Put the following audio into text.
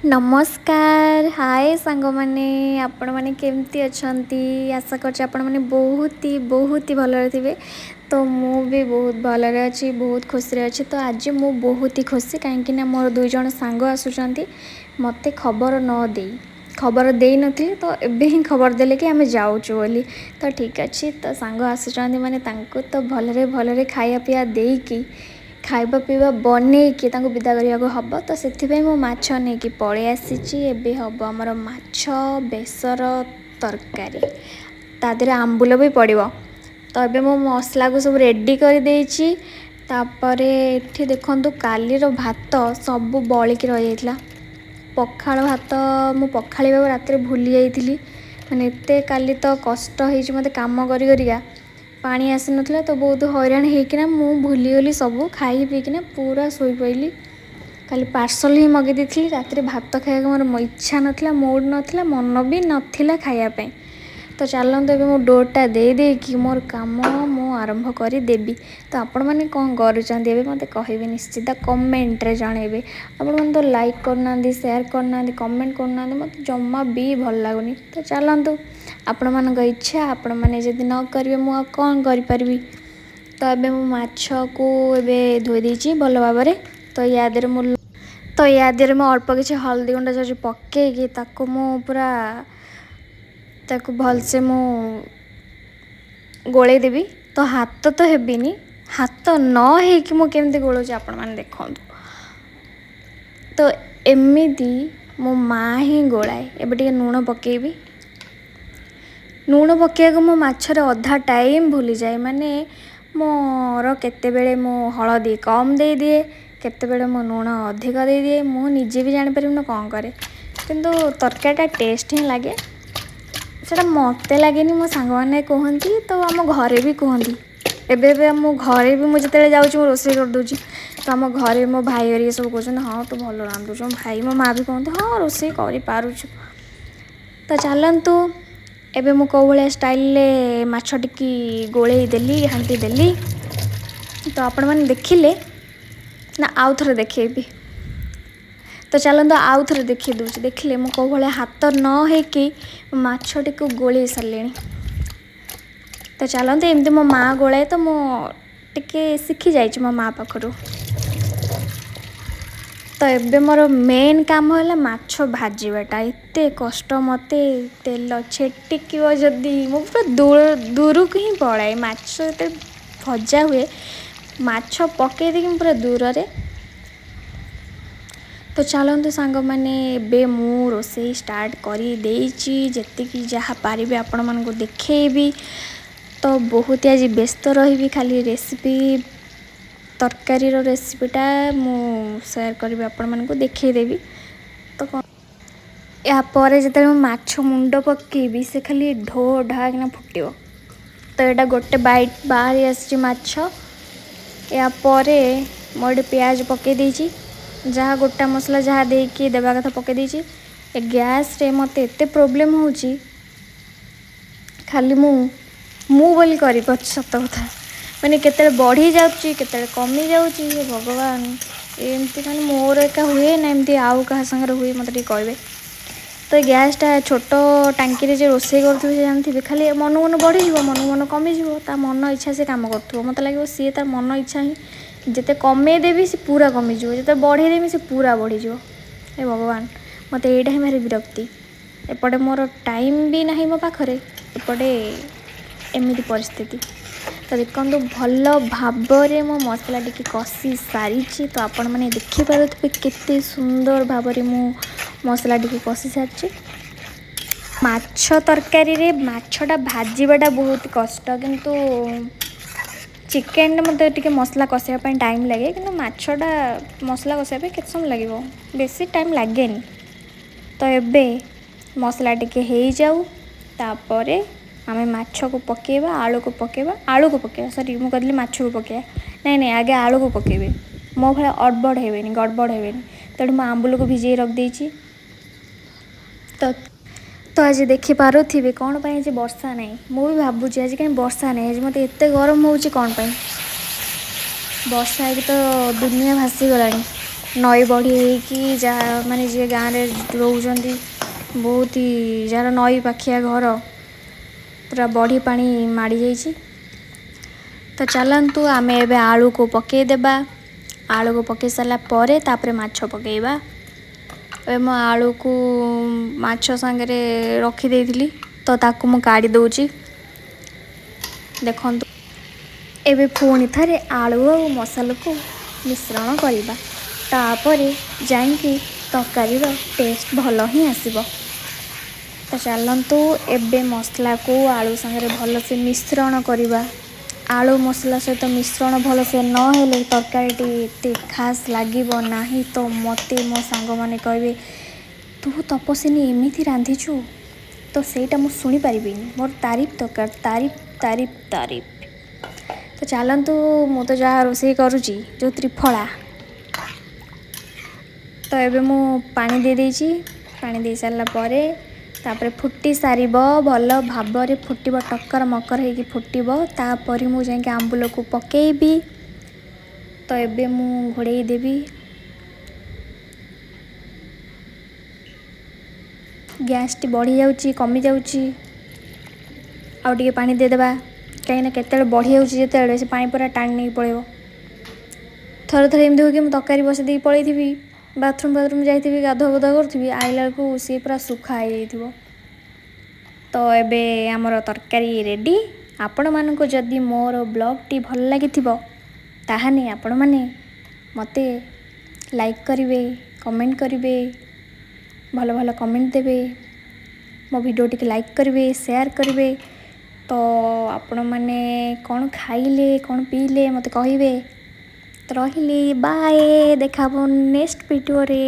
ନମସ୍କାର, ହାଏ ସାଙ୍ଗମାନେ। ଆପଣମାନେ କେମିତି ଅଛନ୍ତି? ଆଶା କରୁଛି ଆପଣମାନେ ବହୁତ ହି ବହୁତ ହି ଭଲରେ ଥିବେ। ତ ମୁଁ ବି ବହୁତ ଭଲରେ ଅଛି, ବହୁତ ଖୁସିରେ ଅଛି। ତ ଆଜି ମୁଁ ବହୁତ ହି ଖୁସି, କାହିଁକିନା ମୋର ଦୁଇ ଜଣ ସାଙ୍ଗ ଆସୁଛନ୍ତି। ମୋତେ ଖବର ନ ଦେଇ, ଖବର ଦେଇନଥିଲି, ତ ଏବେ ହିଁ ଖବର ଦେଲେ କି ଆମେ ଯାଉଛୁ ବୋଲି। ତ ଠିକ୍ ଅଛି। ତ ସାଙ୍ଗ ଆସୁଛନ୍ତି ମାନେ ତାଙ୍କୁ ତ ଭଲରେ ଭଲରେ ଖାଇବା ପିଇବା ଦେଇକି, ଖାଇବା ପିଇବା ବନେଇକି ତାଙ୍କୁ ବିଦା କରିବାକୁ ହେବ। ତ ସେଥିପାଇଁ ମୁଁ ମାଛ ନେଇକି ପଳେଇ ଆସିଛି। ଏବେ ହେବ ଆମର ମାଛ ବେସର ତରକାରୀ, ତା ଦେହରେ ଆମ୍ବୁଲ ବି ପଡ଼ିବ। ତ ଏବେ ମୁଁ ମସଲାକୁ ସବୁ ରେଡ଼ି କରିଦେଇଛି। ତାପରେ ଏଠି ଦେଖନ୍ତୁ, କାଲିର ଭାତ ସବୁ ବଳିକି ରହିଯାଇଥିଲା। ପଖାଳ ଭାତ ମୁଁ ପଖାଳିବାକୁ ରାତିରେ ଭୁଲି ଯାଇଥିଲି। ମାନେ ଏତେ କାଲି ତ କଷ୍ଟ ହେଇଛି ମୋତେ କାମ କରି କରିକା, ପାଣି ଆସିନଥିଲା, ତ ବହୁତ ହଇରାଣ ହେଇକିନା ମୁଁ ଭୁଲିଗଲି ସବୁ। ଖାଇ ପିଇକିନା ପୁରା ଶୋଇପଡ଼ିଲି। କାଲି ପାର୍ସଲ୍ ହିଁ ମଗେଇ ଦେଇଥିଲି। ରାତିରେ ଭାତ ଖାଇବାକୁ ମୋର ଇଚ୍ଛା ନଥିଲା, ମୁଡ଼୍ ନଥିଲା, ମନ ବି ନଥିଲା ଖାଇବା ପାଇଁ। ତ ଚାଲନ୍ତୁ, ଏବେ ମୁଁ ଡୋର୍ଟା ଦେଇ ଦେଇକି ମୋର କାମ ମୁଁ ଆରମ୍ଭ କରିଦେବି। ତ ଆପଣମାନେ କ'ଣ କରୁଛନ୍ତି ଏବେ ମୋତେ କହିବେ, ନିଶ୍ଚିତ କମେଣ୍ଟରେ ଜଣାଇବେ। ଆପଣମାନେ ତ ଲାଇକ୍ କରୁନାହାନ୍ତି, ସେୟାର କରୁନାହାନ୍ତି, କମେଣ୍ଟ କରୁନାହାନ୍ତି, ମୋତେ ଜମା ବି ଭଲ ଲାଗୁନି। ତ ଚାଲନ୍ତୁ, ଆପଣମାନଙ୍କ ଇଚ୍ଛା, ଆପଣମାନେ ଯଦି ନ କରିବେ ମୁଁ ଆଉ କ'ଣ କରିପାରିବି? ତ ଏବେ ମୁଁ ମାଛକୁ ଏବେ ଧୋଇ ଦେଇଛି ଭଲ ଭାବରେ। ତ ୟା ଦେହରେ ମୁଁ ଅଳ୍ପ କିଛି ହଳଦୀ ଗୁଣ୍ଡ ଯାଉଛି ପକେଇକି, ତାକୁ ମୁଁ ପୁରା ତାକୁ ଭଲସେ ମୁଁ ଗୋଳେଇ ଦେବି। ତ ହାତ ତ ହେବିନି, ହାତ ନ ହେଇକି ମୁଁ କେମିତି ଗୋଳଉଛି ଆପଣମାନେ ଦେଖନ୍ତୁ। ତ ଏମିତି ମୋ ମା' ହିଁ ଗୋଳାଏ। ଏବେ ଟିକେ ଲୁଣ ପକେଇବି। ଲୁଣ ପକେଇବାକୁ ମୁଁ ମାଛରେ ଅଧା ଟାଇମ୍ ଭୁଲିଯାଏ। ମାନେ ମୋର କେତେବେଳେ ମୁଁ ହଳଦୀ କମ୍ ଦେଇଦିଏ, କେତେବେଳେ ମୁଁ ଲୁଣ ଅଧିକ ଦେଇଦିଏ, ମୁଁ ନିଜେ ବି ଜାଣିପାରିବିନି କ'ଣ କରେ। କିନ୍ତୁ ତରକାରୀଟା ଟେଷ୍ଟ ହିଁ ଲାଗେ। ସେଇଟା ମୋତେ ଲାଗେନି, ମୋ ସାଙ୍ଗମାନେ କୁହନ୍ତି, ତ ଆମ ଘରେ ବି କୁହନ୍ତି। ଏବେ ଏବେ ଆମ ଘରେ ବି ମୁଁ ଯେତେବେଳେ ଯାଉଛି, ମୁଁ ରୋଷେଇ କରିଦେଉଛି, ତ ଆମ ଘରେ ମୋ ଭାଇ ହେରିକା ସବୁ କହୁଛନ୍ତି, "ହଁ, ତୁ ଭଲ ରାନ୍ଧୁଛୁ।" ମୋ ଭାଇ, ମୋ ମା' ବି କୁହନ୍ତି, "ହଁ, ରୋଷେଇ କରିପାରୁଛୁ।" ତ ଚାଲନ୍ତୁ, ଏବେ ମୁଁ କେଉଁ ଭଳିଆ ଷ୍ଟାଇଲରେ ମାଛ ଟିକି ଗୋଳେଇ ଦେଲି, ଘାଣ୍ଟି ଦେଲି। ତ ଆପଣମାନେ ଦେଖିଲେ ନା ଆଉ ଥରେ ଦେଖେଇବି? ତ ଚାଲନ୍ତୁ, ଆଉ ଥରେ ଦେଖେଇ ଦେଉଛି। ଦେଖିଲେ ମୁଁ କେଉଁ ଭଳିଆ ହାତ ନ ହେଇକି ମାଛଟିକୁ ଗୋଳେଇ ସାରିଲିଣି। ତ ଚାଲନ୍ତୁ, ଏମିତି ମୋ ମାଆ ଗୋଳାଏ, ତ ମୁଁ ଟିକେ ଶିଖି ଯାଇଛି ମୋ ମାଆ ପାଖରୁ। ତ ଏବେ ମୋର ମେନ୍ କାମ ହେଲା ମାଛ ଭାଜିବାଟା। ଏତେ କଷ୍ଟ ମୋତେ, ତେଲ ଛିଟିକିବ ଯଦି ମୁଁ ପୁରା ଦୂର ଦୂରକୁ ହିଁ ପଳାଏ। ମାଛ ଯେତେବେଳେ ଭଜା ହୁଏ, ମାଛ ପକାଇ ଦେଇକି ମୁଁ ପୁରା ଦୂରରେ। ତ ଚାଲନ୍ତୁ ସାଙ୍ଗମାନେ, ଏବେ ମୁଁ ରୋଷେଇ ଷ୍ଟାର୍ଟ କରିଦେଇଛି। ଯେତିକି ଯାହା ପାରିବି ଆପଣମାନଙ୍କୁ ଦେଖେଇବି। ତ ବହୁତ ଆଜି ବ୍ୟସ୍ତ ରହିବି, ଖାଲି ରେସିପି, ତରକାରୀର ରେସିପିଟା ମୁଁ ସେୟାର କରିବି, ଆପଣମାନଙ୍କୁ ଦେଖେଇଦେବି। ତ ଏହାପରେ ଯେତେବେଳେ ମୁଁ ମାଛ ମୁଣ୍ଡ ପକେଇବି, ସେ ଖାଲି ଢୋ ଢା କିନା ଫୁଟିବ। ତ ଏଇଟା ଗୋଟେ ବାଇଟ୍ ବାହାରି ଆସିଛି ମାଛ। ଏହାପରେ ମୁଁ ଏଠି ପିଆଜ ପକେଇ ଦେଇଛି, ଯାହା ଗୋଟା ମସଲା ଯାହା ଦେଇକି ଦେବା କଥା ପକେଇ ଦେଇଛି। ଏ ଗ୍ୟାସ୍ରେ ମୋତେ ଏତେ ପ୍ରୋବ୍ଲେମ୍ ହେଉଛି, ଖାଲି ମୁଁ ମୁଁ ବୋଲି କରିପାରୁଛି, ସତ କଥା। ମାନେ କେତେବେଳେ ବଢ଼ି ଯାଉଛି, କେତେବେଳେ କମି ଯାଉଛି। ହେ ଭଗବାନ, ଏମିତି ମାନେ ମୋର ଏକା ହୁଏ ନା ଏମିତି ଆଉ କାହା ସାଙ୍ଗରେ ହୁଏ, ମୋତେ ଟିକେ କହିବେ। ତ ଏ ଗ୍ୟାସ୍ଟା ଛୋଟ ଟାଙ୍କିରେ ଯେ ରୋଷେଇ କରୁଥିବେ ସେ ଜାଣିଥିବେ, ଖାଲି ମନକୁ ମନ ବଢ଼ିଯିବ, ମନକୁ ମନ କମିଯିବ, ତା ମନ ଇଚ୍ଛା ସେ କାମ କରୁଥିବ। ମୋତେ ଲାଗିବ ସିଏ ତା ମନ ଇଚ୍ଛା ହିଁ, ଯେତେ କମେଇ ଦେବି ସେ ପୁରା କମିଯିବ, ଯେତେ ବଢ଼େଇ ଦେବି ସେ ପୁରା ବଢ଼ିଯିବ। ହେ ଭଗବାନ, ମୋତେ ଏଇଟା ହିଁ ଭାରି ବିରକ୍ତି। ଏପଟେ ମୋର ଟାଇମ୍ ବି ନାହିଁ ମୋ ପାଖରେ, ଏପଟେ ଏମିତି ପରିସ୍ଥିତି। ତ ଦେଖନ୍ତୁ, ଭଲ ଭାବରେ ମୁଁ ମସଲା ଟିକେ କଷି ସାରିଛି। ତ ଆପଣମାନେ ଦେଖିପାରୁଥିବେ କେତେ ସୁନ୍ଦର ଭାବରେ ମୁଁ ମସଲା ଟିକେ କଷି ସାରିଛି। ମାଛ ତରକାରୀରେ ମାଛଟା ଭାଜିବାଟା ବହୁତ କଷ୍ଟ, କିନ୍ତୁ ଚିକେନଟା ମୋତେ ଟିକେ ମସଲା କଷିବା ପାଇଁ ଟାଇମ୍ ଲାଗେ। କିନ୍ତୁ ମାଛଟା ମସଲା କଷିବା ପାଇଁ କେତେ ସମୟ ଲାଗିବ? ବେଶୀ ଟାଇମ୍ ଲାଗେନି। ତ ଏବେ ମସଲା ଟିକେ ହେଇଯାଉ, ତାପରେ ଆମେ ମାଛକୁ ପକାଇବା, ଆଳୁକୁ ପକାଇବା, ଆଳୁକୁ ପକାଇବା। ସରି, ମୁଁ କହିଥିଲି ମାଛକୁ ପକାଇବା। ନାଇଁ ନାଇଁ, ଆଗେ ଆଳୁକୁ ପକାଇବେ। ମୋ ଭଳିଆ ଅଡ଼ବଡ଼ ହେବେନି, ଗଡ଼ବଡ଼ ହେବେନି। ତେଣୁ ମୁଁ ଆମ୍ବୁଲକୁ ଭିଜେଇ ରଖିଦେଇଛି। ତ ତ ଆଜି ଦେଖିପାରୁଥିବେ କ'ଣ ପାଇଁ ଆଜି ବର୍ଷା ନାହିଁ। ମୁଁ ବି ଭାବୁଛି ଆଜି କାହିଁ ବର୍ଷା ନାହିଁ, ଆଜି ମୋତେ ଏତେ ଗରମ ହେଉଛି କ'ଣ ପାଇଁ? ବର୍ଷା ହେଇକି ତ ଦୁନିଆ ଭାସିଗଲାଣି। ନଈ ବଢ଼ି ହେଇକି ଯାହା ମାନେ ଯିଏ ଗାଁରେ ରହୁଛନ୍ତି, ବହୁତ ହି ଯାହାର ନଈ ପାଖିଆ ଘର, ପୁରା ବଢ଼ି ପାଣି ମାଡ଼ି ଯାଇଛି। ତ ଚାଲନ୍ତୁ, ଆମେ ଏବେ ଆଳୁକୁ ପକାଇଦେବା। ଆଳୁକୁ ପକାଇ ସାରିଲା ପରେ ତାପରେ ମାଛ ପକାଇବା। ଏବେ ମୁଁ ଆଳୁକୁ ମାଛ ସାଙ୍ଗରେ ରଖିଦେଇଥିଲି, ତ ତାକୁ ମୁଁ କାଢ଼ି ଦେଉଛି, ଦେଖନ୍ତୁ। ଏବେ ପୁଣି ଥରେ ଆଳୁ ଆଉ ମସଲାକୁ ମିଶ୍ରଣ କରିବା, ତାପରେ ଯାଇକି ତରକାରୀର ଟେଷ୍ଟ ଭଲ ହିଁ ଆସିବ। ତ ଚାଲନ୍ତୁ, ଏବେ ମସଲାକୁ ଆଳୁ ସାଙ୍ଗରେ ଭଲସେ ମିଶ୍ରଣ କରିବା। ଆଳୁ ମସଲା ସହିତ ମିଶ୍ରଣ ଭଲସେ ନହେଲେ ତରକାରୀଟି ଏତେ ଖାସ୍ ଲାଗିବ ନାହିଁ। ତ ମୋତେ ମୋ ସାଙ୍ଗମାନେ କହିବେ, ତୁ ତପସ୍ୱିନୀ ଏମିତି ରାନ୍ଧିଛୁ? ତ ସେଇଟା ମୁଁ ଶୁଣିପାରିବିନି। ମୋର ତାରିଫ ଦରକାର, ତାରିଫ, ତାରିଫ, ତାରିଫ। ତ ଚାଲନ୍ତୁ, ମୁଁ ତ ଯାହା ରୋଷେଇ କରୁଛି ଯେଉଁ ତ୍ରିଫଳା। ତ ଏବେ ମୁଁ ପାଣି ଦେଇଦେଇଛି। ପାଣି ଦେଇ ସାରିଲା ପରେ ତାପରେ ଫୁଟି ସାରିବ, ଭଲ ଭାବରେ ଫୁଟିବ, ଟକର ମକର ହେଇକି ଫୁଟିବ। ତାପରେ ମୁଁ ଯାଇକି ଆମ୍ବୁଲକୁ ପକାଇବି। ତ ଏବେ ମୁଁ ଘୋଡ଼େଇ ଦେବି। ଗ୍ୟାସ୍ଟି ବଢ଼ିଯାଉଛି, କମିଯାଉଛି, ଆଉ ଟିକେ ପାଣି ଦେଇଦେବା, କାହିଁକିନା କେତେବେଳେ ବଢ଼ିଯାଉଛି, ଯେତେବେଳେ ସେ ପାଣି ପୁରା ଟାଣି ନେଇକି ପଳେଇବ। ଥରେ ଥରେ ଏମିତି ହୁଏ କି ମୁଁ ତରକାରୀ ବସେଇ ଦେଇକି ପଳେଇଥିବି, ବାଥରୁମ୍ ଫାଥରୁମ୍ ଯାଇଥିବି, ଗାଧୁଆ ପାଧୁଆ କରୁଥିବି, ଆଇଲା ବେଳକୁ ସିଏ ପୁରା ଶୁଖା ହେଇଯାଇଥିବ। ତ ଏବେ ଆମର ତରକାରୀ ରେଡ଼ି। ଆପଣମାନଙ୍କୁ ଯଦି ମୋର ବ୍ଲଗ୍ଟି ଭଲ ଲାଗିଥିବ, ତାହେଲେ ଆପଣମାନେ ମୋତେ ଲାଇକ୍ କରିବେ, କମେଣ୍ଟ କରିବେ, ଭଲ ଭଲ କମେଣ୍ଟ ଦେବେ, ମୋ ଭିଡ଼ିଓ ଟିକେ ଲାଇକ୍ କରିବେ, ସେୟାର କରିବେ। ତ ଆପଣମାନେ କ'ଣ ଖାଇଲେ, କ'ଣ ପିଇଲେ ମୋତେ କହିବେ। ତ ରହିଲି, ବାଏ, ଦେଖା ହେବ ନେକ୍ସଟ ଭିଡ଼ିଓରେ।